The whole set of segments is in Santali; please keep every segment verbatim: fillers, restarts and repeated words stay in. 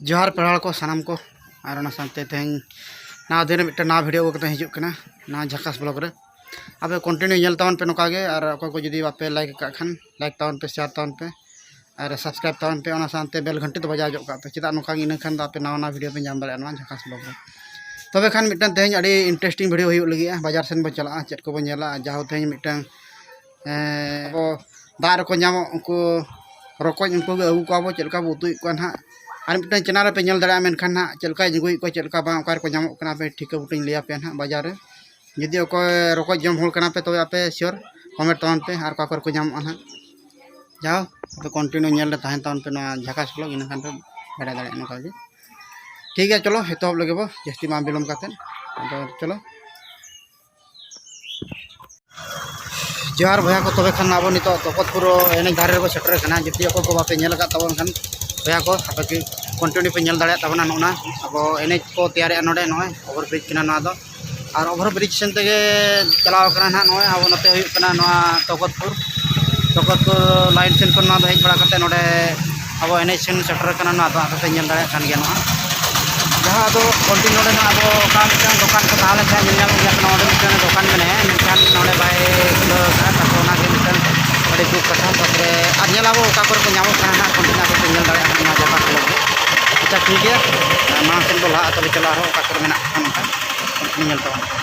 ᱡᱚᱦᱟᱨ ᱯᱮᱲᱟ ᱦᱚᱲ ᱠᱚ ᱥᱟᱱᱟᱢ ᱠᱚ, ᱟᱨ ᱚᱱᱟ ᱥᱟᱶᱛᱮ ᱛᱮᱦᱮᱧ ᱱᱟᱣᱟ ᱫᱤᱱ ᱨᱮ ᱢᱤᱫᱴᱮᱱ ᱱᱟᱣᱟ video ᱟᱹᱜᱩ ᱠᱟᱛᱮ ᱦᱤᱡᱩᱜ ᱠᱟᱱᱟ, ᱱᱟᱣᱟ ᱡᱷᱟᱠᱟᱥ vlog ᱨᱮ᱾ ᱟᱯᱮ continue ᱧᱮᱞ ᱛᱟᱵᱚᱱ ᱯᱮ ᱱᱚᱝᱠᱟ ᱜᱮ, ᱟᱨ ᱚᱠᱚᱭ ᱠᱚ ᱡᱩᱫᱤ ᱵᱟᱯᱮ like ᱟᱠᱟᱫ ᱠᱷᱟᱱ, like ᱛᱟᱵᱚᱱ ᱯᱮ, share ᱛᱟᱵᱚᱱ ᱯᱮ, ᱟᱨ subscribe ᱛᱟᱵᱚᱱ ᱯᱮ, ᱚᱱᱟ ᱥᱟᱶᱛᱮ bell ᱜᱷᱟᱱᱴᱤ ᱫᱚ ᱵᱟᱡᱟᱣ ᱧᱚᱜ ᱠᱟᱜ ᱯᱮ᱾ ᱪᱮᱫᱟᱜ ᱱᱚᱝᱠᱟ ᱜᱮ, ᱤᱱᱟᱹ ᱠᱷᱟᱱ ᱫᱚ ᱟᱯᱮ ᱱᱟᱣᱟ ᱱᱟᱣᱟ video ᱯᱮ ᱧᱟᱢ ᱫᱟᱲᱮᱭᱟᱜᱼᱟ ᱱᱚᱣᱟ ᱡᱷᱟᱠᱟᱥ vlog ᱨᱮ᱾ ᱛᱚᱵᱮ ᱠᱷᱟᱱ ᱢᱤᱫᱴᱟᱝ ᱛᱮᱦᱮᱧ ᱟᱹᱰᱤ interesting video ᱦᱩᱭᱩᱜ ᱞᱟᱹᱜᱤᱫᱼᱟ᱾ ᱵᱟᱡᱟᱨ ᱥᱮᱱ ᱵᱚᱱ ᱪᱟᱞᱟᱜᱼᱟ, ᱪᱮᱫ ᱠᱚᱵᱚᱱ ᱧᱮᱞᱟ, ᱟᱨ ᱡᱟᱦᱳ ᱛᱮᱦᱮᱧ ᱢᱤᱫᱴᱟᱝ, ᱮᱸ, ᱟᱵᱚ ᱫᱟᱜ ᱨᱮᱠᱚ ᱧᱟᱢᱚᱜ ᱩᱱᱠᱩ ᱨᱚᱠᱚᱡ, ᱩᱱᱠᱩ ᱜᱮ ᱟᱹᱜᱩ ᱠᱚᱣᱟ ᱵᱚ, ᱪᱮᱫ ᱞᱮᱠᱟ ᱵᱚ ᱩᱛᱩᱭᱮᱫ ᱠᱚᱣᱟ ᱱᱟᱦᱟᱜ᱾ ᱟᱨ ᱢᱤᱫᱴᱟᱝ channel ᱨᱮᱯᱮ ᱧᱮᱞ ᱫᱟᱲᱮᱭᱟᱜᱼᱟ, ᱢᱮᱱᱠᱷᱟᱱ ᱱᱟᱦᱟᱜ ᱪᱮᱫ ᱞᱮᱠᱟᱭ ᱟᱹᱜᱩᱭᱮᱫ ᱠᱚᱣᱟ, ᱪᱮᱫ ᱞᱮᱠᱟ ᱵᱟᱝ, ᱚᱠᱟ ᱨᱮᱠᱚ ᱧᱟᱢᱚᱜ ᱠᱟᱱᱟ, ᱟᱯᱮ ᱴᱷᱤᱠᱟᱹ ᱵᱩᱴᱟᱹᱧ ᱞᱟᱹᱭᱟᱯᱮᱭᱟ ᱱᱟᱦᱟᱜ ᱵᱟᱡᱟᱨ ᱨᱮ᱾ ᱡᱩᱫᱤ ᱚᱠᱚᱭ ᱨᱚᱠᱚᱡ ᱡᱚᱢ ᱦᱚᱲ ᱠᱟᱱᱟ ᱯᱮ, ᱛᱚᱵᱮ ᱟᱯᱮ sure comment ᱛᱟᱵᱚᱱ ᱯᱮ ᱟᱨ ᱚᱠᱟ ᱠᱚᱨᱮ ᱠᱚ ᱧᱟᱢᱚᱜᱼᱟ ᱱᱟᱦᱟᱜ᱾ ᱡᱟᱦᱳ, ᱟᱯᱮ continue ᱧᱮᱞ ᱨᱮ ᱛᱟᱦᱮᱱ ᱛᱟᱵᱚᱱ ᱯᱮ ᱱᱚᱣᱟ ᱡᱷᱟᱠᱟᱥ vlog, ᱤᱱᱟᱹ ᱠᱷᱟᱱ ᱯᱮ ᱵᱟᱲᱟᱭ ᱫᱟᱲᱮᱭᱟᱜᱼᱟ ᱱᱚᱝᱠᱟ ᱜᱮ᱾ ᱴᱷᱤᱠ ᱜᱮᱭᱟ, ᱪᱚᱞᱚ ᱮᱛᱚᱦᱚᱵ ᱞᱮᱜᱮ ᱵᱚ, ᱡᱟᱹᱥᱛᱤ ᱵᱟᱝ ᱵᱤᱞᱚᱢ ᱠᱟᱛᱮᱫ᱾ ᱟᱫᱚ ᱪᱚᱞᱚ᱾ ᱡᱚᱦᱟᱨ ᱵᱚᱭᱦᱟ ᱠᱚ, ᱛᱚᱵᱮ ᱠᱷᱟᱱ ᱟᱵᱚ ᱱᱤᱛᱚᱜ ᱛᱚᱠᱚᱛᱯᱩᱨ ᱮᱱᱮᱡ ᱫᱷᱟᱨᱮ ᱨᱮᱵᱚ ᱥᱮᱴᱮᱨ ᱟᱠᱟᱱᱟ᱾ ᱡᱩᱫᱤ ᱚᱠᱚᱭ ᱠᱚ ᱵᱟᱯᱮ ᱧᱮᱞ ᱟᱠᱟᱫ ᱛᱟᱵᱚᱱ ᱠᱷᱟᱱ, ᱵᱚᱭᱦᱟ ᱠᱚ, ᱟᱯᱮ ᱠᱤ continue ᱯᱮ ᱧᱮᱞ ᱫᱟᱲᱮᱭᱟᱜ ᱛᱟᱵᱚᱱᱟ᱾ ᱱᱚᱜᱼᱚ ᱱᱟ ᱟᱵᱚ ᱮᱱᱮᱡ ᱠᱚ ᱛᱮᱭᱟᱨᱮᱜᱼᱟ ᱱᱚᱰᱮ, ᱱᱚᱜᱼᱚᱭ over bridge ᱠᱟᱱᱟ ᱱᱚᱣᱟ ᱫᱚ᱾ ᱟᱨ over bridge ᱥᱮᱱ ᱛᱮᱜᱮ ᱪᱟᱞᱟᱣ ᱠᱟᱱᱟ ᱱᱟᱦᱟᱜ᱾ ᱱᱚᱜᱼᱚᱭ ᱟᱵᱚ ᱱᱚᱛᱮ ᱦᱩᱭᱩᱜ ᱠᱟᱱᱟ ᱱᱚᱣᱟ ᱛᱚᱠᱚᱛᱯᱩᱨ, ᱛᱚᱠᱚᱛᱯᱩᱨ line ᱥᱮᱱ ᱠᱷᱚᱱ ᱱᱚᱣᱟ ᱫᱚ ᱦᱮᱡ ᱵᱟᱲᱟ ᱠᱟᱛᱮ ᱱᱚᱰᱮ ᱟᱵᱚ ᱮᱱᱮᱡ ᱥᱮᱱ ᱥᱮᱴᱮᱨ ᱠᱟᱱᱟ᱾ ᱱᱚᱣᱟ ᱫᱚ ᱟᱯᱮ ᱯᱮ ᱧᱮᱞ ᱫᱟᱲᱮᱭᱟᱜ ᱠᱟᱱ ᱜᱮᱭᱟ ᱱᱚᱣᱟ᱾ ᱡᱟᱦᱟᱸ ᱫᱚ continue ᱱᱚᱰᱮ ᱱᱟᱦᱟᱜ ᱟᱵᱚ ᱚᱠᱟ ᱢᱤᱫᱴᱟᱝ ᱫᱚᱠᱟᱱ ᱠᱚ ᱛᱟᱦᱮᱸ ᱞᱮᱱᱠᱷᱟᱱ ᱧᱮᱞ ᱧᱟᱢᱚᱜ ᱜᱮᱭᱟ, ᱱᱚᱰᱮ ᱢᱤᱫᱴᱟᱝ ᱫᱚᱠᱟᱱ ᱢᱮᱱᱟᱭᱟ, ᱢᱮᱱᱠᱷᱟᱱ ᱱᱚᱰᱮ ᱵᱟᱭ ᱠᱷᱩᱞᱟᱹᱣ ᱟᱠᱟᱫᱼᱟ᱾ ᱛᱟᱨᱯᱚᱨ ᱚᱱᱟᱜᱮ ᱢᱤᱫᱴᱟᱝ ᱟᱹᱰᱤ ᱫᱩᱠ ᱠᱟᱛᱷᱟ᱾ ᱛᱟᱨᱯᱚᱨᱮ ᱟᱨ ᱧᱮᱞ ᱟᱵᱚ ᱚᱠᱟ ᱠᱚᱨᱮ ᱠᱚ ᱧᱟᱢᱚᱜ ᱠᱟᱱᱟ ᱱᱟᱦᱟᱜ, continue ᱟᱯᱮ ᱯᱮ ᱧᱮᱞ ᱫᱟᱲᱮᱭᱟᱜᱼᱟ ᱱᱚᱣᱟ ᱡᱟᱭᱜᱟ ᱠᱚ᱾ ᱟᱪᱪᱷᱟ, ᱴᱷᱤᱠ ᱜᱮᱭᱟ, ᱢᱟᱲᱟᱝ ᱥᱮᱱ ᱵᱚ ᱞᱟᱦᱟᱜᱼᱟ, ᱛᱚᱵᱮ ᱪᱟᱞᱟᱜ ᱟᱨᱦᱚᱸ ᱚᱠᱟ ᱠᱚᱨᱮ ᱢᱮᱱᱟᱜ ᱠᱚᱣᱟ ᱱᱚᱝᱠᱟ continue ᱧᱮᱞ ᱛᱟᱵᱚᱱ ᱯᱮ᱾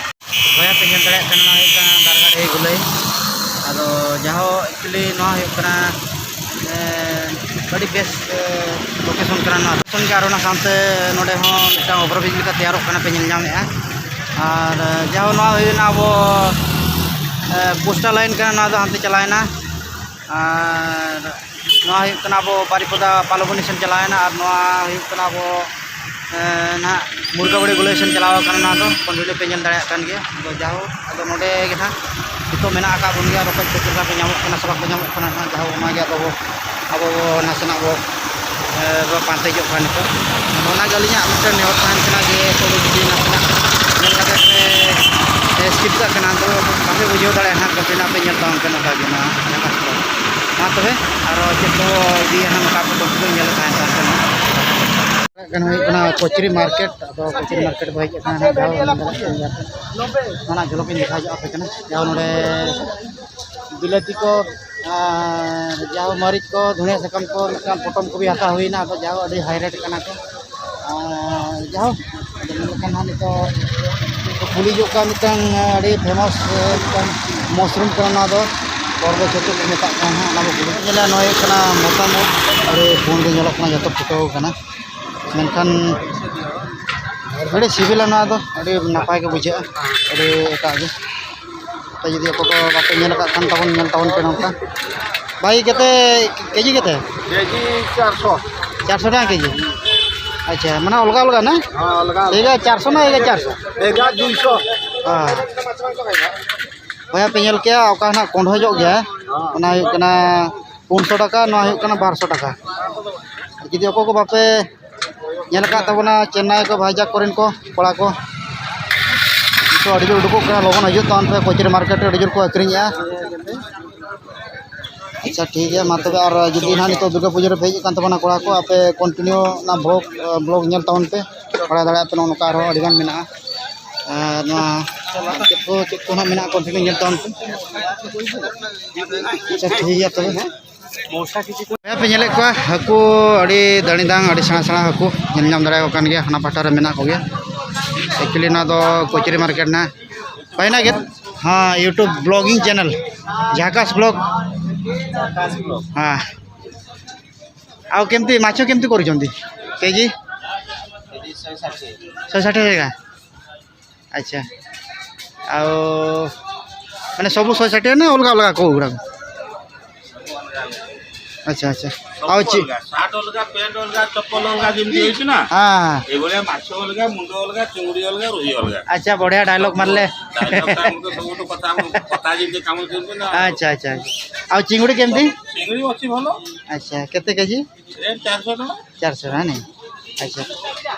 ᱵᱚᱭᱦᱟ ᱯᱮ ᱧᱮᱞ ᱫᱟᱲᱮᱭᱟᱜ ᱠᱟᱱᱟ, ᱱᱚᱣᱟ ᱦᱩᱭᱩᱜ ᱠᱟᱱᱟ ᱫᱟᱨᱜᱟᱰᱤ ᱜᱩᱞᱟᱹᱭ᱾ ᱟᱫᱚ ᱡᱟᱦᱳ, actually ᱱᱚᱣᱟ ᱦᱩᱭᱩᱜ ᱠᱟᱱᱟ, ᱮᱸ, ᱟᱹᱰᱤ ᱵᱮᱥ, ᱮᱸ, location ᱠᱟᱱᱟ ᱱᱚᱣᱟ᱾ Location ᱜᱮ ᱟᱨ ᱚᱱᱟ ᱥᱟᱶᱛᱮ ᱱᱚᱰᱮ ᱦᱚᱸ ᱢᱤᱫᱴᱟᱝ over bridge ᱞᱮᱠᱟ ᱛᱮᱭᱟᱨᱚᱜ ᱠᱟᱱᱟ ᱯᱮ ᱧᱮᱞ ᱧᱟᱢᱮᱫᱼᱟ᱾ ᱟᱨ, ᱮᱸ, ᱡᱟᱦᱳ, ᱱᱚᱣᱟ ᱦᱩᱭᱱᱟ ᱟᱵᱚ, ᱮᱸ, postal line ᱠᱟᱱᱟ, ᱱᱚᱣᱟ ᱫᱚ ᱦᱟᱱᱛᱮ ᱪᱟᱞᱟᱣᱮᱱᱟ᱾ ᱟᱨ ᱱᱚᱣᱟ ᱦᱩᱭᱩᱜ ᱠᱟᱱᱟ ᱟᱵᱚ ᱵᱟᱨᱤᱯᱚᱫᱟ ᱯᱟᱞᱚᱵᱚᱱᱤ ᱥᱮᱱ ᱪᱟᱞᱟᱣᱮᱱᱟ, ᱟᱨ ᱱᱚᱣᱟ ᱦᱩᱭᱩᱜ ᱠᱟᱱᱟ ᱟᱵᱚ, ᱮᱸ, ᱱᱟᱦᱟᱜ ᱢᱩᱨᱜᱟᱵᱟᱹᱲᱤ ᱜᱩᱞᱟᱹᱭ ᱥᱮᱱ ᱪᱟᱞᱟᱣ ᱟᱠᱟᱱᱟ᱾ ᱱᱚᱣᱟ ᱫᱚ continue ᱯᱮ ᱧᱮᱞ ᱫᱟᱲᱮᱭᱟᱜ ᱠᱟᱱ ᱜᱮᱭᱟ᱾ ᱟᱫᱚ ᱡᱟᱦᱳ, ᱟᱫᱚ ᱱᱚᱰᱮ ᱜᱮ ᱱᱟᱦᱟᱜ ᱱᱤᱛᱚᱜ ᱢᱮᱱᱟᱜ ᱟᱠᱟᱫ ᱵᱚᱱ ᱜᱮᱭᱟ᱾ ᱨᱚᱠᱚᱡ ᱠᱚ ᱪᱮᱫ ᱞᱮᱠᱟ ᱠᱚ ᱧᱟᱢᱚᱜ ᱠᱟᱱᱟ ᱥᱮ ᱵᱟᱠᱚ ᱧᱟᱢᱚᱜ ᱠᱟᱱᱟ ᱱᱟᱦᱟᱜ, ᱡᱟᱦᱳ, ᱚᱱᱟᱜᱮ ᱟᱵᱚ ᱵᱚ, ᱟᱵᱚ ᱵᱚ ᱱᱟᱥᱮᱱᱟᱜ ᱵᱚ, ᱮᱸ, ᱵᱚ ᱯᱟᱱᱛᱮ ᱧᱚᱜ ᱠᱟᱱᱟ ᱱᱤᱛᱚᱜ᱾ ᱟᱫᱚ ᱚᱱᱟᱜᱮ ᱟᱹᱞᱤᱧᱟᱜ ᱢᱤᱫᱴᱮᱱ ᱱᱮᱦᱚᱨ ᱛᱟᱦᱮᱱ ᱠᱟᱱᱟ ᱡᱮ ᱚᱠᱚᱭ ᱠᱚ ᱡᱩᱫᱤ ᱱᱟᱥᱮᱱᱟᱜ ᱧᱮᱞ ᱠᱟᱛᱮ ᱯᱮ, ᱮ, skip ᱠᱟᱜ ᱠᱟᱱᱟ, ᱟᱫᱚ ᱵᱟᱯᱮ ᱵᱩᱡᱷᱟᱹᱣ ᱫᱟᱲᱮᱭᱟᱜᱼᱟ ᱱᱟᱦᱟᱜ᱾ continue ᱯᱮ ᱧᱮᱞ ᱛᱟᱵᱚᱱ ᱠᱟᱱᱟ ᱱᱚᱝᱠᱟ ᱜᱮ ᱱᱚᱣᱟ ᱡᱟᱭᱜᱟ ᱠᱚ᱾ ᱢᱟ ᱛᱚᱵᱮ, ᱟᱨᱚ ᱪᱮᱫ ᱠᱚ ᱤᱫᱤᱭᱟ ᱱᱟᱦᱟᱜ, ᱱᱚᱝᱠᱟ ᱠᱚ ᱧᱮᱞ ᱛᱟᱦᱮᱱ ᱠᱟᱱ ᱛᱟᱦᱮᱱᱟ᱾ ᱠᱟᱱ ᱦᱩᱭᱩᱜ ᱠᱟᱱᱟ ᱠᱚᱪᱩᱨᱤ ᱢᱟᱨᱠᱮᱴ᱾ ᱟᱫᱚ ᱠᱚᱪᱩᱨᱤ ᱢᱟᱨᱠᱮᱴ ᱵᱚ ᱦᱮᱡ ᱟᱠᱟᱱᱟ ᱱᱟᱦᱟᱜ, ᱡᱟᱦᱟᱸ ᱵᱚᱱ ᱧᱮᱞ ᱫᱟᱲᱮᱭᱟᱜ ᱠᱟᱱ ᱜᱮᱭᱟ, ᱚᱱᱟ ᱡᱷᱚᱞᱚᱠ ᱤᱧ ᱫᱮᱠᱷᱟᱣ ᱧᱚᱜ ᱟᱯᱮ ᱠᱟᱱᱟ᱾ ᱡᱟᱦᱟᱸ ᱱᱚᱰᱮ ᱵᱤᱞᱟᱹᱛᱤ ᱠᱚ ᱟᱨ ᱡᱟᱦᱟᱸ ᱢᱟᱹᱨᱤᱪ ᱠᱚ, ᱫᱷᱩᱱᱤᱭᱟᱹ ᱥᱟᱠᱟᱢ ᱠᱚ, ᱢᱤᱫᱴᱟᱝ ᱯᱚᱴᱚᱢ ᱠᱚᱯᱤ ᱦᱟᱛᱟᱣ ᱦᱩᱭᱱᱟ᱾ ᱟᱫᱚ ᱡᱟᱦᱟᱸ ᱟᱹᱰᱤ ᱦᱟᱭ ᱨᱮᱴ ᱠᱟᱱᱟ ᱠᱚ᱾ ᱟᱨ ᱡᱟᱦᱟᱸ ᱢᱮᱱ ᱞᱮᱠᱷᱟᱱ ᱦᱟᱸᱜ ᱱᱤᱛᱚᱜ ᱠᱩᱞᱤ ᱡᱚᱜ ᱠᱟᱱ ᱢᱤᱫᱴᱟᱝ ᱟᱹᱰᱤ ᱯᱷᱮᱢᱟᱥ ᱢᱤᱫᱴᱟᱝ ᱢᱟᱥᱨᱩᱢ ᱠᱟᱱᱟ, ᱱᱚᱣᱟ ᱫᱚ ᱦᱚᱲ ᱫᱚ ᱪᱮᱫ ᱠᱚ ᱢᱮᱛᱟᱜ ᱠᱟᱱᱟ ᱦᱟᱸᱜ, ᱚᱱᱟ ᱵᱚ ᱠᱩᱞᱤ᱾ ᱧᱮᱞᱟ, ᱱᱚᱣᱟ ᱦᱩᱭᱩᱜ ᱠᱟᱱᱟ ᱢᱚᱛᱟᱢ ᱩᱫ, ᱟᱹᱰᱤ ᱯᱩᱸᱰ ᱜᱮ ᱧᱮᱞᱚᱜ ᱠᱟᱱᱟ, ᱡᱚᱛᱚ ᱯᱷᱩᱴᱟᱹᱣ ᱠᱟᱱᱟ᱾ ᱢᱮᱱᱠᱷᱟᱱ ᱟᱹᱰᱤ ᱥᱤᱵᱤᱞᱟ ᱱᱚᱣᱟ ᱫᱚ, ᱟᱹᱰᱤ ᱱᱟᱯᱟᱭ ᱜᱮ ᱵᱩᱡᱷᱟᱹᱜᱼᱟ, ᱟᱹᱰᱤ ᱮᱴᱟᱜ ᱜᱮ᱾ ᱟᱯᱮ ᱡᱩᱫᱤ ᱚᱠᱚᱭ ᱠᱚ ᱵᱟᱯᱮ ᱧᱮᱞ ᱟᱠᱟᱫ ᱠᱷᱟᱱ, ᱛᱟᱵᱚᱱ ᱧᱮᱞ ᱛᱟᱵᱚᱱ ᱯᱮ ᱱᱚᱝᱠᱟ᱾ ᱵᱷᱟᱹᱜᱤ ᱠᱟᱛᱮ ᱠᱮᱡᱤ ᱠᱟᱛᱮ? ᱠᱮᱡᱤ ᱪᱟᱨᱥᱚ᱾ ᱪᱟᱨᱥᱚ ᱴᱟᱠᱟ ᱠᱮᱡᱤ? ᱟᱪᱪᱷᱟ, ᱢᱟᱱᱮ ᱚᱞᱜᱟ ᱚᱞᱜᱟ ᱱᱟ? ᱦᱮᱸ, ᱚᱞᱜᱟ᱾ ᱮᱜᱟ ᱪᱟᱨᱥᱚ ᱱᱟ ᱮᱜᱟ ᱪᱟᱨᱥᱚ? ᱮᱜᱟ ᱫᱩᱭᱥᱚ᱾ ᱦᱮᱸ᱾ ᱵᱚᱭᱦᱟ ᱯᱮ ᱧᱮᱞ ᱠᱮᱜᱼᱟ, ᱚᱠᱟ ᱱᱟᱜ ᱠᱚᱸᱰᱷᱚᱡᱚᱜ ᱜᱮᱭᱟ, ᱚᱱᱟ ᱦᱩᱭᱩᱜ ᱠᱟᱱᱟ ᱯᱩᱱᱥᱚ ᱴᱟᱠᱟ, ᱱᱚᱣᱟ ᱦᱩᱭᱩᱜ ᱠᱟᱱᱟ ᱵᱟᱨᱥᱚ ᱴᱟᱠᱟ᱾ ᱟᱨ ᱡᱩᱫᱤ ᱚᱠᱚᱭ ᱠᱚ ᱵᱟᱯᱮ ᱧᱮᱞ ᱟᱠᱟᱫ ᱛᱟᱵᱚᱱᱟ ᱪᱮᱱᱱᱟᱭ ᱠᱚ, ᱵᱷᱟᱭᱡᱟᱠ ᱠᱚᱨᱮᱱ ᱠᱚ ᱠᱚᱲᱟ ᱠᱚ, ᱱᱤᱛᱚᱜ ᱟᱹᱰᱤ ᱡᱳᱨ ᱩᱰᱩᱠᱚᱜ ᱠᱟᱱᱟ, ᱞᱚᱜᱚᱱ ᱦᱤᱡᱩᱜ ᱛᱟᱵᱚᱱ ᱯᱮ, ᱠᱚᱪᱩᱨᱤ ᱢᱟᱨᱠᱮᱴ ᱨᱮ ᱟᱹᱰᱤ ᱡᱳᱨ ᱠᱚ ᱟᱹᱠᱷᱨᱤᱧᱮᱜᱼᱟ᱾ ᱟᱪᱪᱷᱟ, ᱴᱷᱤᱠ ᱜᱮᱭᱟ, ᱢᱟ ᱛᱚᱵᱮ, ᱟᱨ ᱡᱩᱫᱤ ᱱᱟᱦᱟᱜ ᱱᱤᱛᱚᱜ ᱫᱩᱨᱜᱟᱹ ᱯᱩᱡᱟᱹ ᱨᱮᱯᱮ ᱦᱮᱡ ᱟᱠᱟᱱ ᱛᱟᱵᱚᱱᱟ ᱠᱚᱲᱟ ᱠᱚ, ᱟᱯᱮ ᱠᱚᱱᱴᱤᱱᱤᱭᱩ ᱚᱱᱟ ᱵᱷᱞᱚᱜᱽ, ᱵᱷᱞᱚᱜᱽ ᱧᱮᱞ ᱛᱟᱵᱚᱱ ᱯᱮ, ᱵᱟᱲᱟᱭ ᱫᱟᱲᱮᱭᱟᱜ ᱯᱮ, ᱱᱚᱜᱼᱚ ᱱᱚᱝᱠᱟ ᱟᱨᱦᱚᱸ ᱟᱹᱰᱤᱜᱟᱱ ᱢᱮᱱᱟᱜᱼᱟ᱾ ᱟᱨ ᱱᱚᱣᱟ ᱪᱮᱫ ᱠᱚ, ᱪᱮᱫ ᱠᱚ ᱱᱟᱦᱟᱜ ᱢᱮᱱᱟᱜᱼᱟ, ᱠᱚᱱᱴᱤᱱᱤᱭᱩ ᱧᱮᱞ ᱛᱟᱵᱚᱱ ᱯᱮ᱾ ᱟᱪᱪᱷᱟ, ᱴᱷᱤᱠ ᱜᱮᱭᱟ ᱛᱚᱵᱮ, ᱦᱮᱸ᱾ ᱦᱮᱸ, ᱯᱮ ᱧᱮᱞᱮᱫ ᱠᱚᱣᱟ ᱦᱟᱹᱠᱩ ᱟᱹᱰᱤ ᱫᱟᱹᱲᱤ ᱫᱟᱝ, ᱟᱹᱰᱤ ᱥᱮᱬᱟ ᱥᱮᱬᱟ ᱦᱟᱹᱠᱩ ᱧᱮᱞ ᱧᱟᱢ ᱫᱟᱲᱮᱭᱟᱠᱚ ᱠᱟᱱ ᱜᱮᱭᱟ, ᱦᱟᱱᱟ ᱯᱟᱦᱴᱟ ᱨᱮ ᱢᱮᱱᱟᱜ ᱠᱚᱜᱮᱭᱟ᱾ Actually ᱱᱚᱣᱟ ᱫᱚ ᱠᱚᱪᱩᱨᱤ ᱢᱟᱨᱠᱮᱴ ᱱᱟ ᱯᱟᱭᱱᱟ ᱜᱮ᱾ ᱦᱮᱸ, YouTube vlogging channel ᱡᱷᱟᱠᱟᱥ ᱵᱞᱚᱜ᱾ ᱦᱮᱸ, ଆଉ କେମିତି ମାଛ କେମିତି କରୁଛନ୍ତି କେଜି? ଶହେ ଷାଠିଏ। ଆଚ୍ଛା, ଆଉ ମାନେ ସବୁ ଶହେ ଷାଠିଏ ନା ଅଲଗା ଅଲଗା କୋଉ ଗୁଡ଼ାକ? ଆଚ୍ଛା, ଆଚ୍ଛା। ଆଉ ଚି- ସାର୍ଟ ଅଲଗା, ପ୍ୟାଣ୍ଟ ଅଲଗା, ଚପଲ ଅଲଗା, ଯେମିତି ହେଇଛି ନା। ହଁ, ହଁ। ଏଇଭଳିଆ ମାଛ ଅଲଗା, ମୁଣ୍ଡ ଅଲଗା, ଚୁଙ୍ଗୁଡ଼ି ଅଲଗା, ରୋହି ଅଲଗା। ଆଚ୍ଛା, ବଢ଼ିଆ ଡାଇଲଗ୍ ମାରିଲେ। ଡାଇଲଗ୍ଟା ଆମର ତ ସବୁଠୁ କଥା, ଆମ କଥା ଯେମିତି କାମ କରୁଛନ୍ତି ନା। ଆଚ୍ଛା, ଆଚ୍ଛା, ଆଚ୍ଛା। ଆଉ ଚିଙ୍ଗୁଡ଼ି କେମିତି? ଚିଙ୍ଗୁଡ଼ି ଅଛି ଭଲ। ଆଚ୍ଛା, କେତେ କେଜି? ରେଟ୍ ଚାରିଶହ ଟଙ୍କା। ଚାରିଶହ ଟଙ୍କା ନାଇଁ? ଆଚ୍ଛା,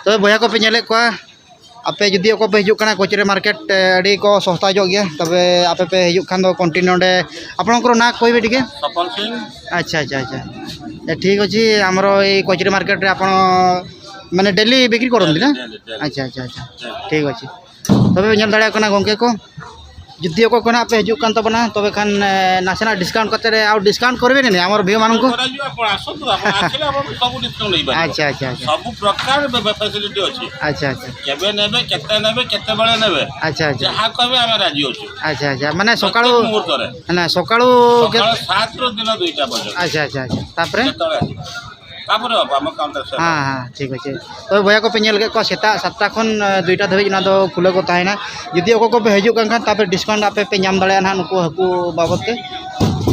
ᱛᱚᱵᱮ ᱵᱚᱭᱦᱟ ᱠᱚᱯᱮ ᱧᱮᱞᱮᱫ ᱠᱚᱣᱟ, ᱟᱯᱮ ᱡᱩᱫᱤ ᱚᱠᱚᱭ ᱯᱮ ᱦᱤᱡᱩᱜ ᱠᱟᱱᱟ ᱠᱚᱪᱩᱨᱤ ᱢᱟᱨᱠᱮᱴ, ᱮ, ᱟᱹᱰᱤ ᱠᱚ ᱥᱚᱥᱛᱟ ᱧᱚᱜ ᱜᱮᱭᱟ, ᱛᱚᱵᱮ ᱟᱯᱮ ᱯᱮ ᱦᱤᱡᱩᱜ ᱠᱷᱟᱱ ᱫᱚ ᱠᱚᱱᱴᱤᱱᱤᱭᱩ ᱱᱚᱰᱮ, ଆପଣଙ୍କର ନାଁ କହିବେ ଟିକେ? ତପନ ସିଂ। ଆଚ୍ଛା, ଆଚ୍ଛା, ଆଚ୍ଛା। ଏ, ଠିକ୍ ଅଛି, ଆମର ଏଇ କଚୁରୀ ମାର୍କେଟରେ ଆପଣ ᱢᱟᱱᱮ ᱰᱮᱞᱤ ᱵᱤᱠᱨᱤ ᱠᱚ ᱚᱰᱚᱠ ᱞᱮᱫᱟ? ᱟᱪᱪᱷᱟ, ᱟᱪᱪᱷᱟ, ᱟᱪᱪᱷᱟ᱾ ᱴᱷᱤᱠ ᱟᱪᱷᱮ᱾ ᱛᱚᱵᱮ ᱯᱮ ᱧᱮᱞ ᱫᱟᱲᱮᱭᱟᱜ ᱠᱟᱱᱟ ᱜᱚᱢᱠᱮ ᱠᱚ, ᱡᱩᱫᱤ ᱚᱠᱚᱭ ᱠᱚ ᱱᱟᱦᱟᱜ ᱯᱮ ᱦᱤᱡᱩᱜ ᱠᱟᱱ ᱛᱟᱵᱚᱱᱟ, ᱛᱚᱵᱮ ᱠᱷᱟᱱ, ᱮ, ᱱᱟᱥᱮᱱᱟᱜ ᱰᱤᱥᱠᱟᱣᱩᱱᱴ ᱠᱟᱛᱮ ᱨᱮ, ᱟᱨ ᱰᱤᱥᱠᱟᱣᱩᱱᱴ କରିବେନି ଆମର ଭିଉମାନଙ୍କୁ? କରାଯିବ, ଆପଣ ଆସନ୍ତୁ, ଆପଣ ଆସିଲେ ଆମର ସବୁ ଡିସକାଉଣ୍ଟ ହେଇପାରିବ। ଆଚ୍ଛା, ଆଚ୍ଛା, ଆଚ୍ଛା। ସବୁ ପ୍ରକାର ଫ୍ୟାସିଲିଟି ଅଛି। ଆଚ୍ଛା, ଆଚ୍ଛା। କେବେ ନେବେ, କେତେ ନେବେ, କେତେବେଳେ ନେବେ, ଆଚ୍ଛା, ଆଚ୍ଛା। ଯାହା କହିବେ ଆମେ ରାଜି ଅଛୁ। ଆଚ୍ଛା, ଆଚ୍ଛା। ମାନେ ସକାଳୁ, ପ୍ରତ୍ୟେକ ମୁହୂର୍ତ୍ତରେ। ନା, ସକାଳୁ କେ- ସକାଳ ସାତରୁ ଦିନ ଦୁଇଟା ପର୍ଯ୍ୟନ୍ତ। ଆଚ୍ଛା, ଆଚ୍ଛା, ଆଚ୍ଛା। ତାପରେ? ଯେତେବେଳେ ଆସିବେ। ତାପରେ ହବ, ଆମ କାଉଣ୍ଟର ସେବା। ହଁ, ହଁ, ᱴᱷᱤᱠ ᱚᱪᱷᱮ᱾ ᱛᱚᱵᱮ ᱵᱚᱭᱦᱟ ᱠᱚᱯᱮ ᱧᱮᱞ ᱠᱮᱫ ᱠᱚᱣᱟ, ᱥᱮᱛᱟᱜ ᱥᱟᱛᱴᱟ ᱠᱷᱚᱱ, ᱮ, ᱫᱩᱭᱴᱟ ᱫᱷᱟᱹᱵᱤᱡ ᱚᱱᱟ ᱫᱚ ᱠᱷᱩᱞᱟᱹᱣ ᱠᱚ ᱛᱟᱦᱮᱱᱟ᱾ ᱡᱩᱫᱤ ᱚᱠᱚᱭ ᱠᱚᱯᱮ ᱦᱤᱡᱩᱜ ᱠᱟᱱ ᱠᱷᱟᱱ, ᱛᱟᱯᱮ ᱰᱤᱥᱠᱟᱣᱩᱱᱴ ᱟᱯᱮ ᱯᱮ ᱧᱟᱢ ᱫᱟᱲᱮᱭᱟᱜᱼᱟ ᱱᱟᱦᱟᱜ ᱱᱩᱠᱩ ᱦᱟᱹᱠᱩ ᱵᱟᱵᱚᱫ ᱛᱮ᱾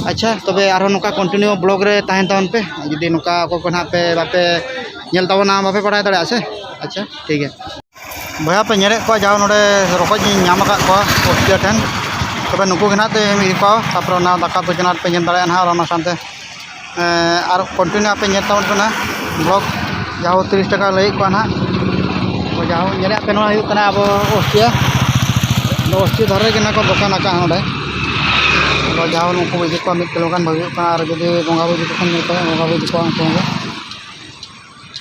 ᱟᱪᱪᱷᱟ, ᱛᱚᱵᱮ ᱟᱨᱦᱚᱸ ᱱᱚᱝᱠᱟ ᱠᱚᱱᱴᱤᱱᱤᱭᱩ ᱵᱞᱚᱜ ᱨᱮ ᱛᱟᱦᱮᱱ ᱛᱟᱵᱚᱱ ᱯᱮ᱾ ᱡᱩᱫᱤ ᱱᱚᱝᱠᱟ ᱚᱠᱚᱭ ᱠᱚ ᱱᱟᱦᱟᱜ ᱯᱮ ᱵᱟᱯᱮ ᱧᱮᱞ ᱛᱟᱵᱚᱱᱟ, ᱵᱟᱯᱮ ᱵᱟᱲᱟᱭ ᱫᱟᱲᱮᱭᱟᱜᱼᱟ ᱥᱮ᱾ ᱟᱪᱪᱷᱟ, ᱴᱷᱤᱠ ᱜᱮᱭᱟ᱾ ᱵᱚᱭᱦᱟ ᱯᱮ ᱧᱮᱞᱮᱫ ᱠᱚᱣᱟ, ᱡᱟᱦᱟᱸ ᱱᱚᱰᱮ ᱨᱚᱠᱚᱡ ᱤᱧ ᱧᱟᱢ ᱟᱠᱟᱫ ᱠᱚᱣᱟ ᱚᱥᱴᱨᱮᱞᱤᱭᱟ ᱴᱷᱮᱱ᱾ ᱛᱚᱵᱮ ᱱᱩᱠᱩ ᱜᱮ ᱱᱟᱦᱟᱜ ᱛᱮ ᱤᱫᱤ ᱠᱚᱣᱟ, ᱛᱟᱨᱯᱚᱨᱮ ᱚᱱᱟ ᱫᱟᱠᱟ ᱩᱛᱩ ᱪᱟᱱᱟᱪ ᱯᱮ ᱧᱮᱞ ᱫᱟᱲᱮᱭᱟᱜᱼᱟ ᱱᱟᱦᱟᱜ, ᱟᱨ ᱚᱱᱟ ᱥᱟᱶᱛᱮ, ᱮᱸ, ᱟᱨ ᱠᱚᱱᱴᱤᱱᱤᱭᱩ ᱟᱯᱮ ᱧᱮᱞ ᱛᱟᱵᱚᱱ ᱠᱟᱱᱟ ᱵᱞᱚᱜ, ᱡᱟᱦᱟᱸ ᱛᱤᱨᱤᱥ ᱴᱟᱠᱟ ᱞᱟᱹᱭᱮᱫ ᱠᱚᱣᱟ ᱱᱟᱦᱟᱜ᱾ ᱛᱚ ᱡᱟᱦᱟᱸ ᱧᱮᱞᱮᱫ ᱯᱮ, ᱱᱚᱣᱟ ᱦᱩᱭᱩᱜ ᱠᱟᱱᱟ ᱟᱵᱚ ᱚᱥᱴᱨᱤᱭᱟ᱾ ᱟᱫᱚ ᱚᱥᱴᱨᱤᱭᱟ ᱫᱷᱟᱨᱮ ᱨᱮᱜᱮ ᱱᱟᱦᱟᱜ ᱠᱚ ᱫᱚᱠᱟᱱ ᱟᱠᱟᱫᱼᱟ ᱱᱚᱰᱮ᱾ ᱟᱫᱚ ᱡᱟᱦᱟᱸ ᱱᱩᱠᱩ ᱤᱫᱤ ᱠᱚᱣᱟ, ᱢᱤᱫ ᱠᱤᱞᱳ ᱜᱟᱱ ᱦᱩᱭᱩᱜ ᱠᱟᱱᱟ, ᱟᱨ ᱡᱩᱫᱤ ᱵᱚᱸᱜᱟ ᱵᱩᱨᱩ ᱡᱚᱠᱷᱚᱱ ᱧᱮᱞ ᱠᱚᱣᱟ, ᱵᱚᱸᱜᱟ ᱵᱩᱨᱩ ᱤᱫᱤ ᱠᱚᱣᱟ ᱩᱱᱠᱩ ᱦᱚᱸ᱾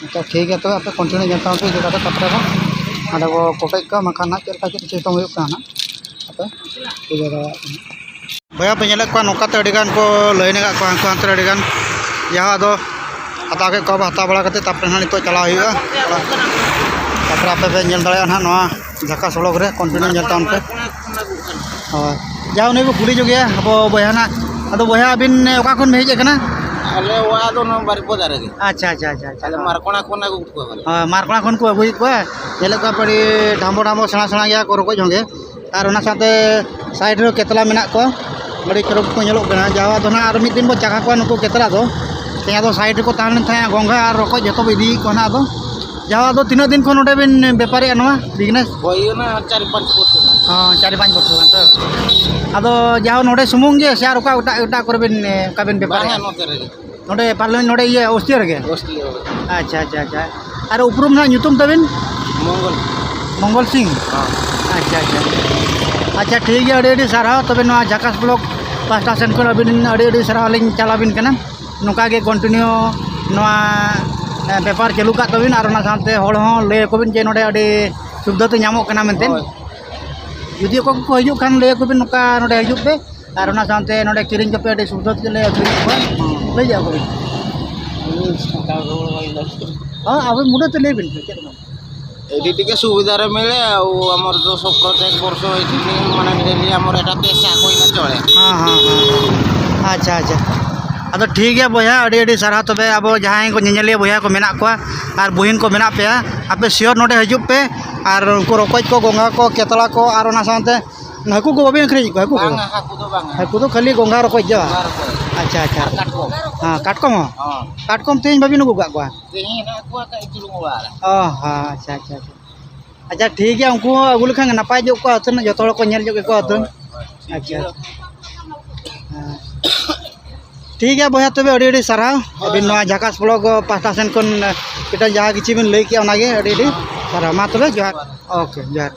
ᱟᱪᱪᱷᱟ, ᱴᱷᱤᱠ ᱜᱮᱭᱟ, ᱛᱚᱵᱮ ᱟᱯᱮ ᱠᱚᱱᱴᱤᱱᱤᱭᱩ ᱧᱮᱞ ᱛᱟᱵᱚᱱ ᱯᱮ, ᱤᱫᱤ ᱠᱟᱛᱮ ᱛᱟᱨᱯᱚᱨᱮ ᱵᱚᱱ ᱚᱸᱰᱮ ᱵᱚ ᱠᱚᱴᱮᱡ ᱠᱚᱣᱟ, ᱵᱟᱝᱠᱷᱟᱱ ᱦᱟᱸᱜ ᱪᱮᱫ ᱞᱮᱠᱟ ᱪᱮᱫ ᱥᱤᱥᱴᱮᱢ ᱦᱩᱭᱩᱜ ᱠᱟᱱᱟ ᱦᱟᱸᱜ᱾ ᱟᱯᱮ ᱵᱩᱡᱷᱟᱹᱣ ᱫᱟᱲᱮᱭᱟᱜ ᱠᱟᱱᱟ᱾ ᱵᱚᱭᱦᱟ ᱯᱮ ᱧᱮᱞᱮᱫ ᱠᱚᱣᱟ, ᱱᱚᱝᱠᱟᱛᱮ ᱟᱹᱰᱤ ᱜᱟᱱ ᱠᱚ ᱞᱟᱹᱭᱤᱱ ᱟᱠᱟᱫ ᱠᱚᱣᱟ, ᱦᱟᱱᱠᱩ ᱦᱟᱱᱛᱮ ᱨᱮ ᱟᱹᱰᱤ ᱜᱟᱱ᱾ ᱡᱟᱦᱟᱸ ᱟᱫᱚ ᱦᱟᱛᱟᱣ ᱠᱮᱫ ᱠᱚᱣᱟ ᱵᱚ, ᱦᱟᱛᱟᱣ ᱵᱟᱲᱟ ᱠᱟᱛᱮ ᱛᱟᱨᱯᱚᱨᱮ ᱦᱟᱸᱜ ᱱᱤᱛᱚᱜ ᱪᱟᱞᱟᱣ ᱦᱩᱭᱩᱜᱼᱟ ᱚᱲᱟᱜ᱾ ᱛᱟᱨᱯᱚᱨᱮ ᱟᱯᱮ ᱯᱮ ᱧᱮᱞ ᱫᱟᱲᱮᱭᱟᱜᱼᱟ ᱦᱟᱸᱜ ᱱᱚᱣᱟ ᱡᱷᱟᱠᱟᱥ ᱵᱞᱚᱜ ᱨᱮ, ᱠᱚᱱᱴᱤᱱᱤᱭᱩ ᱧᱮᱞ ᱛᱟᱵᱚᱱ ᱯᱮ᱾ ᱦᱳᱭ, ᱡᱟᱦᱟᱸ ᱩᱱᱤ ᱵᱚ ᱠᱩᱞᱤ ᱧᱚᱜᱮᱭᱟ ᱟᱵᱚ ᱵᱚᱭᱦᱟ ᱱᱟᱜ᱾ ᱟᱫᱚ ᱵᱚᱭᱦᱟ, ᱟᱹᱵᱤᱱ ᱚᱠᱟ ᱠᱷᱚᱱ ᱵᱤᱱ ᱦᱮᱡ ᱟᱠᱟᱱᱟ? ᱟᱞᱮ ᱚᱲᱟᱜ ᱫᱚ ᱱᱚᱣᱟ ᱵᱟᱨᱤᱯᱚᱫᱟ ᱨᱮᱜᱮ᱾ ᱟᱪᱪᱷᱟ, ᱟᱪᱪᱷᱟ, ᱟᱪᱪᱷᱟ, ᱟᱪᱪᱷᱟ᱾ ᱟᱞᱮ ᱢᱟᱨᱠᱚᱲᱟ ᱠᱷᱚᱱ ᱟᱹᱜᱩ ᱠᱚᱣᱟ ᱵᱚᱞᱮ᱾ ᱦᱳᱭ, ᱢᱟᱨᱠᱚᱲᱟ ᱠᱷᱚᱱ ᱠᱚ ᱟᱹᱜᱩᱭᱮᱫ ᱠᱚᱣᱟ᱾ ᱧᱮᱞᱮᱫ ᱠᱚᱣᱟ ᱯᱮ, ᱟᱹᱰᱤ ᱰᱷᱟᱢᱵᱚ ᱰᱷᱟᱢᱵᱚ ᱥᱮᱬᱟ ᱥᱮᱬᱟ ᱜᱮᱭᱟ ᱠᱚ ᱨᱚᱠᱚᱡ ᱦᱚᱸᱜᱮ᱾ ᱟᱨ ᱚᱱᱟ ᱥᱟᱶᱛᱮ ᱥᱟᱭᱤᱰ ᱨᱮᱦᱚᱸ ᱠᱮᱛᱞᱟ ᱢᱮᱱᱟᱜ ᱠᱚᱣᱟ, ᱟᱹᱰᱤ ᱪᱚᱨᱚᱠ ᱠᱚ ᱧᱮᱞᱚᱜ ᱠᱟᱱᱟ᱾ ᱡᱟᱦᱟᱸ ᱫᱚ ᱱᱟᱦᱟᱜ ᱟᱨ ᱢᱤᱫ ᱫᱤᱱ ᱵᱚ ᱪᱟᱠᱷᱟ ᱠᱚᱣᱟ ᱱᱩᱠᱩ ᱠᱮᱛᱞᱟ ᱫᱚ᱾ ᱛᱮᱦᱮᱧ ᱫᱚ ᱥᱟᱭᱤᱰ ᱨᱮᱠᱚ ᱛᱟᱦᱮᱸ ᱞᱮᱱ ᱛᱟᱦᱮᱸᱫ, ᱜᱚᱸᱜᱷᱟ ᱟᱨ ᱨᱚᱠᱚᱡ ᱡᱚᱛᱚ ᱵᱚ ᱤᱫᱤᱭᱮᱫ ᱠᱚᱣᱟ ᱱᱟᱦᱟᱜ ᱟᱫᱚ᱾ ᱡᱟᱦᱟᱸ ᱫᱚ ᱛᱤᱱᱟᱹᱜ ᱫᱤᱱ ᱠᱷᱚᱱ ᱱᱚᱰᱮ ᱵᱤᱱ ᱵᱮᱯᱟᱨᱮᱜᱼᱟ ᱱᱚᱣᱟ ᱵᱤᱡᱽᱱᱮᱥ? ᱦᱩᱭ ᱮᱱᱟ ᱪᱟᱨ ᱯᱟᱸᱪ ᱵᱚᱪᱷᱚᱨ ᱜᱟᱱ᱾ ᱦᱚᱸ, ᱪᱟᱨ ᱯᱟᱸᱪ ᱵᱚᱪᱷᱚᱨ ᱜᱟᱱ ᱛᱚ᱾ ᱟᱫᱚ ᱡᱟᱦᱟᱸ ᱱᱚᱰᱮ ᱥᱩᱢᱩᱝ ᱜᱮ ᱥᱮ ᱟᱨ ᱚᱠᱟ ᱮᱴᱟᱜ, ᱮᱴᱟᱜ ᱠᱚᱨᱮ ᱵᱤᱱ, ᱮ, ᱚᱠᱟ ᱵᱤᱱ ᱵᱮᱯᱟᱨᱮᱜᱼᱟ? ᱵᱟᱝᱟ, ᱱᱚᱛᱮ ᱨᱮᱜᱮ᱾ ᱱᱚᱰᱮ ᱯᱟᱨᱞᱟᱢᱮᱱᱴ, ᱱᱚᱰᱮ ᱤᱭᱟᱹ ᱚᱥᱴᱨᱤᱭᱟ ᱨᱮᱜᱮ? ᱚᱥᱴᱨᱤᱭᱟ ᱨᱮ᱾ ᱟᱪᱪᱷᱟ, ᱟᱪᱪᱷᱟ, ᱟᱪᱪᱷᱟ᱾ ᱟᱨ ᱩᱯᱨᱩᱢ ᱱᱟᱦᱟᱜ ᱧᱩᱛᱩᱢ ᱛᱟᱵᱤᱱ? ᱢᱚᱝᱜᱚᱞ᱾ ᱢᱚᱝᱜᱚᱞ ᱥᱤᱝ? ᱦᱚᱸ᱾ ᱟᱪᱪᱷᱟ, ᱟᱪᱪᱷᱟ᱾ ᱟᱪᱪᱷᱟ, ᱴᱷᱤᱠ ᱜᱮᱭᱟ, ᱟᱹᱰᱤ ᱟᱹᱰᱤ ᱥᱟᱨᱦᱟᱣ᱾ ᱛᱚᱵᱮ ᱱᱚᱣᱟ ᱡᱷᱟᱠᱟᱥ ᱵᱞᱚᱜ ᱯᱟᱦᱴᱟ ᱥᱮᱱ ᱠᱷᱚᱱ ᱟᱹᱵᱤᱱ ᱟᱹᱰᱤ ᱟᱹᱰᱤ ᱥᱟᱨᱦᱟᱣ ᱞᱤᱧ ᱪᱟᱞ ᱟᱵᱤᱱ ᱠᱟᱱᱟ᱾ ᱱᱚᱝᱠᱟ ᱜᱮ ᱠᱚᱱᱴᱤᱱᱤᱭᱩ ᱱᱚᱣᱟ ᱵᱮᱯᱟᱨ ᱪᱟᱹᱞᱩ ᱠᱟᱜ ᱛᱟᱹᱵᱤᱱ, ᱟᱨ ᱚᱱᱟ ᱥᱟᱶᱛᱮ ᱦᱚᱲ ᱦᱚᱸ ᱞᱟᱹᱭ ᱟᱠᱚ ᱵᱤᱱ ᱡᱮ ᱱᱚᱰᱮ ᱟᱹᱰᱤ ᱥᱩᱵᱤᱫᱷᱟ ᱛᱮ ᱧᱟᱢᱚᱜ ᱠᱟᱱᱟ ᱢᱮᱱᱛᱮ᱾ ᱦᱳᱭ᱾ ᱡᱩᱫᱤ ᱚᱠᱚᱭ ᱠᱚᱠᱚ ᱦᱤᱡᱩᱜ ᱠᱷᱟᱱ, ᱞᱟᱹᱭ ᱟᱠᱚ ᱵᱤᱱ ᱱᱚᱝᱠᱟ ᱱᱚᱰᱮ ᱦᱤᱡᱩᱜ ᱯᱮ, ᱟᱨ ᱚᱱᱟ ᱥᱟᱶᱛᱮ ᱱᱚᱰᱮ ᱠᱤᱨᱤᱧ ᱠᱚᱯᱮ, ᱟᱹᱰᱤ ᱥᱩᱵᱤᱫᱷᱟ ᱛᱮᱞᱮ ᱟᱹᱠᱷᱨᱤᱧᱮᱫ ᱠᱚᱣᱟ, ᱞᱟᱹᱭ ᱟᱠᱚ ᱵᱤᱱ᱾ ᱦᱮᱸ, ᱟᱹᱵᱤᱱ ᱢᱩᱫᱟᱹ ᱛᱮ ᱞᱟᱹᱭ ᱵᱤᱱ ᱪᱮᱫ ᱦᱚᱸ ᱵᱟᱝ᱾ ଏଠି ଟିକେ ସୁବିଧାରେ ମିଳେ ଆଉ। ଆମର ତ ସବୁ ପ୍ରତ୍ୟେକ ବର୍ଷ ଏଇଠି ମାନେ ଡେଲି ଆମର ଏଇଟା ପେସା କହିଲେ ଚଳେ। ᱦᱮᱸ, ᱦᱮᱸ, ᱦᱮᱸ, ᱦᱮᱸ᱾ ᱟᱪᱪᱷᱟ, ᱟᱪᱪᱷᱟ᱾ ᱟᱫᱚ ᱴᱷᱤᱠ ᱜᱮᱭᱟ ᱵᱚᱭᱦᱟ, ᱟᱹᱰᱤ ᱟᱹᱰᱤ ᱥᱟᱨᱦᱟᱣ᱾ ᱛᱚᱵᱮ ᱟᱵᱚ ᱡᱟᱦᱟᱸᱭ ᱠᱚ ᱧᱮᱧᱮᱞᱤᱭᱟᱹ ᱵᱚᱭᱦᱟ ᱠᱚ ᱢᱮᱱᱟᱜ ᱠᱚᱣᱟ ᱟᱨ ᱵᱩᱦᱤᱱ ᱠᱚ ᱢᱮᱱᱟᱜ ᱯᱮᱭᱟ, ᱟᱯᱮ ᱥᱤᱭᱳᱨ ᱱᱚᱰᱮ ᱦᱤᱡᱩᱜ ᱯᱮ᱾ ᱟᱨ ᱩᱱᱠᱩ ᱨᱚᱠᱚᱡ ᱠᱚ, ᱜᱚᱸᱜᱷᱟ ᱠᱚ, ᱠᱮᱛᱲᱟ ᱠᱚ, ᱟᱨ ᱚᱱᱟ ᱥᱟᱶᱛᱮ ᱦᱟᱹᱠᱩ ᱠᱚ ᱵᱟᱵᱤᱱ ᱟᱹᱠᱷᱨᱤᱧᱮᱫ ᱠᱚᱣᱟ? ᱦᱟᱹᱠᱩ ᱠᱚ? ᱵᱟᱝᱟ, ᱦᱟᱹᱠᱩ ᱫᱚ ᱵᱟᱝᱟ᱾ ᱦᱟᱹᱠᱩ ᱫᱚ ᱠᱷᱟᱹᱞᱤ ᱜᱚᱸᱜᱷᱟ ᱨᱚᱠᱚᱡ ᱜᱮ ᱵᱟᱝ? ᱜᱚᱸᱜᱷᱟ ᱨᱚᱠᱚᱡ᱾ ᱟᱪᱪᱷᱟ, ᱟᱪᱪᱷᱟ᱾ ᱟᱨ ᱠᱟᱴᱠᱚᱢ᱾ ᱦᱮᱸ, ᱠᱟᱴᱠᱚᱢ ᱦᱚᱸ? ᱦᱮᱸ᱾ ᱠᱟᱴᱠᱚᱢ ᱛᱮᱦᱮᱧ ᱵᱟᱵᱤᱱ ᱟᱹᱜᱩ ᱠᱟᱜ ᱠᱚᱣᱟ? ᱛᱮᱦᱮᱧ ᱦᱮᱱᱟᱜ ᱠᱚᱣᱟ, ᱠᱟᱹᱡ ᱪᱩᱞᱩᱝ ᱚᱲᱟᱜ ᱨᱮ᱾ ᱚ ᱦᱚᱸ, ᱟᱪᱪᱷᱟ, ᱟᱪᱪᱷᱟ, ᱟᱪᱪᱷᱟ᱾ ᱟᱪᱪᱷᱟ, ᱴᱷᱤᱠ ᱜᱮᱭᱟ, ᱩᱱᱠᱩ ᱦᱚᱸ ᱟᱹᱜᱩ ᱞᱮᱠᱷᱟᱱ ᱜᱮ ᱱᱟᱯᱟᱭ ᱧᱚᱜ ᱠᱚᱜᱼᱟ, ᱟᱹᱛᱩ ᱨᱮᱱᱟᱜ ᱡᱚᱛᱚ ᱦᱚᱲ ᱠᱚ ᱧᱮᱞ ᱧᱚᱜ ᱠᱮᱠᱚᱣᱟ ᱟᱹᱛᱩ᱾ ᱦᱳᱭ, ᱦᱳᱭ, ᱴᱷᱤᱠ ᱟᱪᱪᱷᱟ, ᱜᱮᱭᱟ᱾ ᱟᱪᱪᱷᱟ᱾ ᱦᱮᱸ᱾ ᱴᱷᱤᱠ ᱜᱮᱭᱟ ᱵᱚᱭᱦᱟ, ᱛᱚᱵᱮ ᱟᱹᱰᱤ ᱟᱹᱰᱤ ᱥᱟᱨᱦᱟᱣ᱾ ᱦᱳᱭ, ᱟᱹᱵᱤᱱ ᱦᱳᱭ᱾ ᱱᱚᱣᱟ ᱡᱷᱟᱠᱟᱥ ᱵᱞᱚᱜ ᱯᱟᱦᱴᱟ ᱥᱮᱱ ᱠᱷᱚᱱ, ᱮ, ᱮᱴᱟᱜ ᱡᱟᱦᱟᱸ ᱠᱤᱪᱷᱩ ᱵᱤᱱ ᱞᱟᱹᱭ ᱠᱮᱜᱼᱟ, ᱚᱱᱟᱜᱮ ᱟᱹᱰᱤ ᱟᱹᱰᱤ ᱥᱟᱨᱦᱟᱣ᱾ ᱢᱟ ᱛᱚᱵᱮ ᱡᱚᱦᱟᱨ᱾ ᱳᱠᱮ, ᱡᱚᱦᱟᱨ᱾